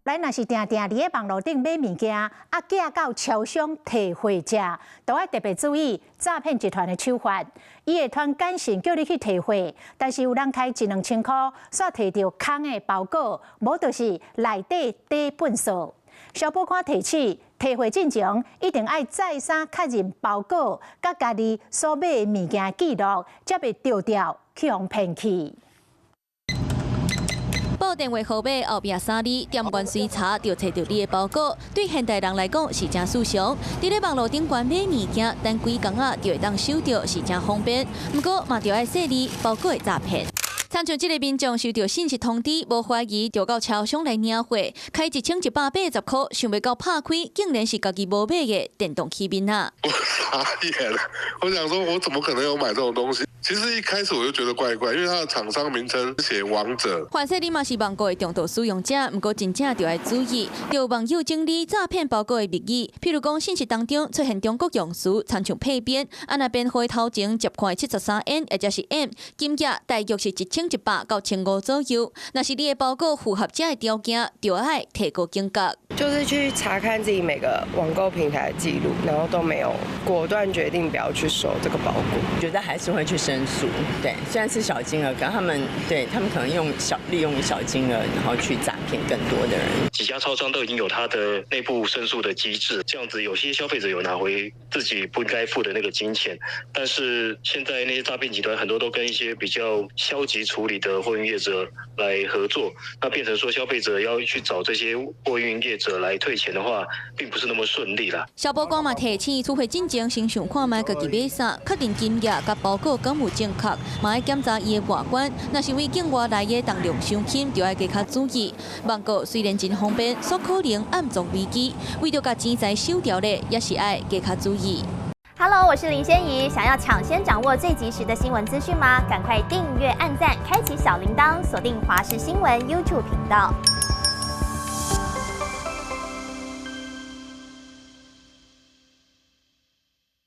咱若是定定佇咧網路頂買物件，啊，寄到超商提貨食，都愛特別注意詐騙集團的手法。伊會傳簡訊叫你去提貨，但是有人開一兩千箍，煞提著空的包裹，無就是內底底糞埽。消保官提醒，提貨進前一定愛再三確認包裹佮家己所買的物件記錄，才袂著調去予人騙去。報電話號碼後壁三字，店員隨查就揣著你的包裹。對現代人來講是誠時常。佇咧網路頂懸買物件，等幾工仔就會當收著，是誠方便。毋過嘛，著愛細膩包裹的詐騙。親像這个民眾收著信息通知，無懷疑就到超商來領貨，開1180箍，想袂到拍開，竟然是家己無買的電動起面仔。我傻眼了，我想說，我怎麼可能有買這種東西？其實一開始我就覺得怪怪，因為它的廠商名稱寫王者。反正你嘛是網購的重度使用者，毋過真正就愛注意，著網友整理詐騙包裹的密語，譬如講信息當中出現中國用詞，親像配邊，啊若編號頭前接看73N 或者是 M，金額大約是1100到1500左右。若是你的包裹符合這个條件，就愛提高警覺。就是去查看自己每個網購平台的記錄，然後都沒有果斷決定不要去收這個包裹。覺得還是會去申訴，對，雖然是小金額，可他們對他們可能用小利用小金額，然後去詐騙更多的人。幾家超商都已經有他的內部申訴的機制，這樣子有些消費者有拿回自己不應該付的那個金錢，但是現在那些詐騙集團很多都跟一些比較消極處理的貨運業者來合作，那變成說消費者要去找這些貨運業者來退錢的話，並不是那麼順利啦。消保官嘛提醒，出貨進前先想看覓家己買啥，確認金額佮包裹敢有正確，嘛愛檢查伊的外觀。若是對境外來的重量傷輕，就愛加較注意。網購雖然真方便，煞可能暗藏危機，為著共錢財守牢咧，也是愛加較注意。 Hello，我是林仙怡，想要搶先掌握最及時的新聞資訊嗎？趕快訂閱、按讚、開啟小鈴鐺，鎖定華視新聞 YouTube 頻道。